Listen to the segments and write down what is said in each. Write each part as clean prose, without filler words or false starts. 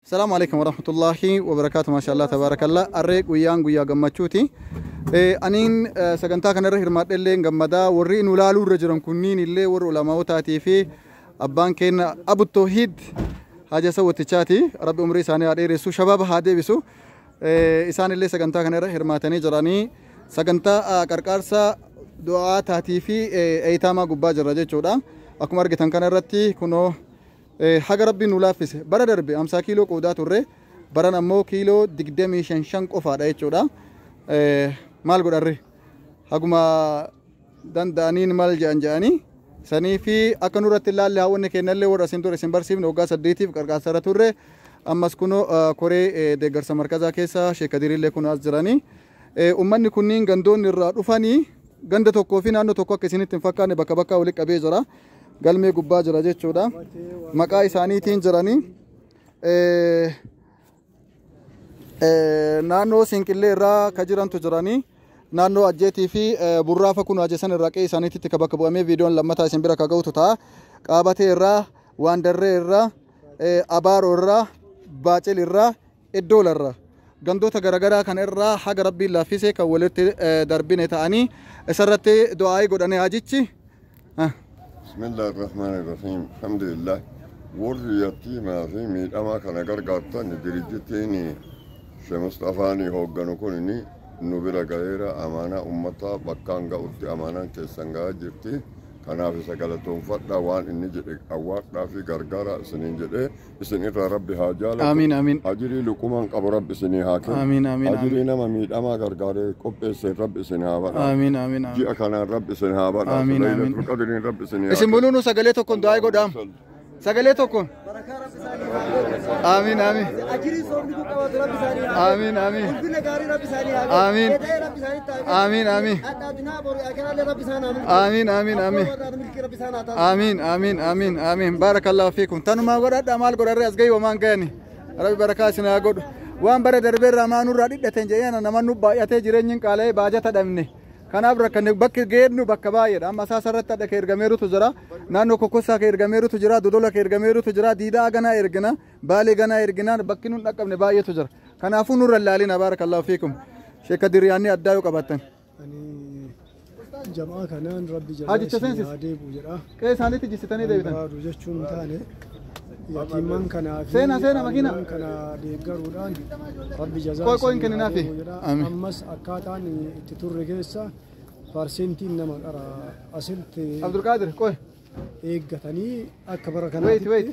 Salaamu alaikum warahmatullahi wabarakaatu. Maashaallah tabaarakallah. Arree guyyaan guyyaa gammachuuti. Aniin sagantaa kanarra hirmaadhe illee gammadaa warri nu ilaaluu irra jiran kunniin illee warra ulamaa'otaatii fi abbaan keenya Abu Tawhiid Haja Sawwatichaati. Rabbi umrii isaanii haa dheeressu, shabaaba haa deebisu. Isaan illee sagantaa kanarra hirmaatanii jiranii sagantaa qarqaarsa du'aa taatii fi eeyitaamaa gubbaa jirra jechuudha. Akkuma argitan kanarratti kunoo haga rabbiin nu laaffise bara darbe 50 kiiloo qoodaa turre, baran ammoo kiiloo 25 qofaadha jechuudha. Maal godharre haguma danda'aniin maal jedhan jedhanii sanii fi akka nurratti ilaalle haawwanni kennallee warra isin dura isin barsiifne waggaa 8tiif qarqaarsa irra turre. Ammas kunoo koree deeggarsa markazaa keessa sheekadirillee kun as jiranii. Uummanni kunniin gandoonni irraa dhufanii ganda tokkoo fi naannoo tokko akka isinitti hin fakkaanne bakka bakkaa walitti qabee jira. Galmee gubbaa jira jechuudha. Maqaa isaaniitiin jiranii. Naannoo Sinqillee irraa ka jirantu jiranii. Naannoo Ajjeetii fi Burraafa kun Ajjeesan irraa qe'ee isaaniitti ka bakka bu'amee viidiyoon lammataa isin bira ka ga'utu ta'a. Qaabatee irraa, Waandarree irraa, Abaaroo irraa, Baacil irraa, Iddoola irraa. Gandoota garaagaraa kan irraa haga rabbiin laaffisee kan walitti darbine ta'anii isarratti du'aa'ii godhanii hajichi. Bismillah ar-Rahmaan ar-Rahiim. Alhamdulillah. Warri yatiimaa fi miidhamaa kana gargaartan dirijjitiin Sheekh Mustafaanii hoogganu kun nu bira ga'eera. Amaanaa uummataa bakkaan ga'utti amaanaan keessan ga'aa jirti. Kanaaf isa galatoonfadhaa, waan inni jedhe awwaadhaa fi gargaara isiniin jedhee isin irraa rabbi haa jaalatu. Amiin amiin. Ajirii luqumaan qabu rabbi isinii haa kennu. Amiin amiin. Ajirii nama miidhamaa gargaaree qopheesseen rabbi isin haa badhaasu. Amiin amiin. Ji'a kanaan rabbi isin haa badhaasu. Amiin, amiin. Laylatul Qadriin rabbi isinii haa Isin muluu sagalee tokkoon du'aa'ii godhaam. Sagalee tokkoon. Amiin amiin. Ajirii soomni kun qabatu rabbi isaanii haa Amiin amiin. Ulfina gaarii rabbi isaanii haa Amiin. Eda'ee rabbi isaanii haa Amiin amiin. Adda addunyaa boru akiraallee rabbi isaan haa milkeessu. Amiin amiin amiin. Abbaa milkii rabbi isaan haa taasisu. Amiin amiin amiin amiin. Baarakallahu fiikum. Tanumaa godhadha maal godharree as gahi homaan ga'ani. Rabbi barakaa isin haa godhu. Waan bara darbeerraa maa nurraa dhidhateen jedhee nama nu baay'atee jireenyi qaala'ee baajata dhabne. Kanaaf rakkanne bakki geennu bakka baay'eedha. Amma asaasa irratti adda ka ergameerutu jira. Naannoo Kokkossaa ka ergameerutu jira. Dodola ka ergameerutu jira. Diidaa ganaa ergina. Baalee ganaa ergina. Bakki nun dhaqqabne baay'eetu jira. Kanaafuu nurra ilaalina baarakallahu fiikum. Sheekka Diriyaanni addaa yoo qabaattan. Ani jamaa kanaan rabbi jalaa Hajicha isin seensis. haa deebi'u jedha. Qe'ee isaaniitti jissitanii deebitan. Barbaadu jechuun hin taane yatiimman kanaa fi Seenaa, seenaa, makiina. aannan kana deeggaruudhaan rabbi jazaa Qoy, qoy, hin isin haa kenninaafi. deebi'u jedha. Amiin. Ammas akkaataan itti turre keessa parsentiin nama qara asitti Abdulqaadir qoy. eeggatanii akka bara Wait kanaatti wait.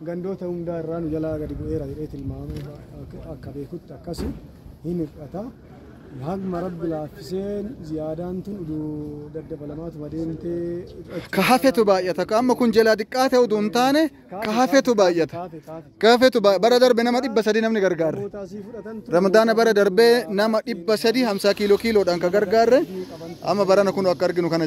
gandoota hundaa irraa nu jalaa gadi bu'eera jedhee tilmaamuu akka beekutti akkasi hin hir'ata. Hagma rabbi laaffiseen ziyaadaan tun uduu daddabalamaatuma deemtee Ka hafetu baay'ata. Ka amma kun jalaa xiqqaa ta'u utuu hin taane ka hafetu baay'ata. Kaafe kaafe. Ka hafetu baay'ata. Bara darbe nama 300 namni gargaarre. Namoota asii fudhatan Ramadaana bara darbee nama 300 50 kiiloo kiiloodhaan ka gargaarre amma barana kun akka arginu kana.